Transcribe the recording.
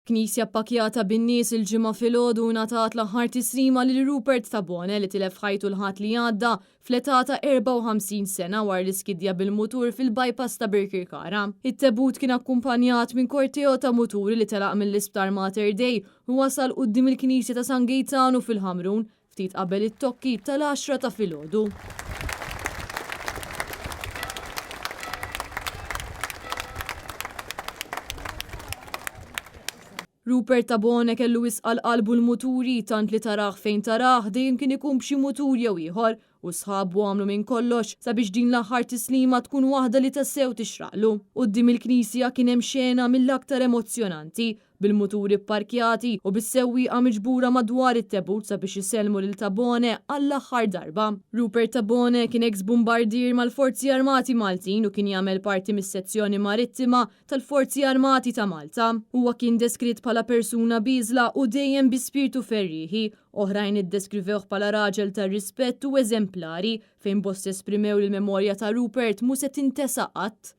Knisja ppakkjata bin-nies il-Ġimgħa filgħodu ngħatat l-aħħar tislima lil Rupert Tabone li tilef ħajtu l-Ħadd li għadda fl-età ta' 54 sena wara li skidja bil-mutur fil-bypass ta' Birkirkara. It-tebut kien akkumpanjat minn korteo ta' muturi li telaq mill-Isptar Mater Dei u wasal quddiem il-Knisja ta' San Gejtanu fil-Ħamrun ftit qabel it-tokki tal-għaxra ta' filgħodu. Rupert Tabone kellu wisq għal qalbu l-muturi tant li tarah fejn tarah dejjem kien ikun b'xi mutur jew ieħor u sħabu għamlu minn kollox sabiex din l-aħħar tislima tkun waħda li tassew tixraqlu. Quddiem il-knisja kien hemm xena mill-aktar emozzjonanti bil-muturi pparkjati u bis-sewwieqa miġbura madwar it-tebut sabiex isellmu lil Tabone għall-aħħar darba. Rupert Tabone kien eks bumbardier mal-Forzi Armati Maltin u kien jagħmel parti mis-sezzjoni marittima tal-Forzi Armati ta' Malta. Huwa kien deskritt bħala persuna bieżla u dejjem bi spirtu ferrieħi. Oħrajn iddeskrivewh bħala raġel ta' rispett u eżemplari, fejn bosta esprimew li l-memorja ta' Rupert mhu se tintesa qatt.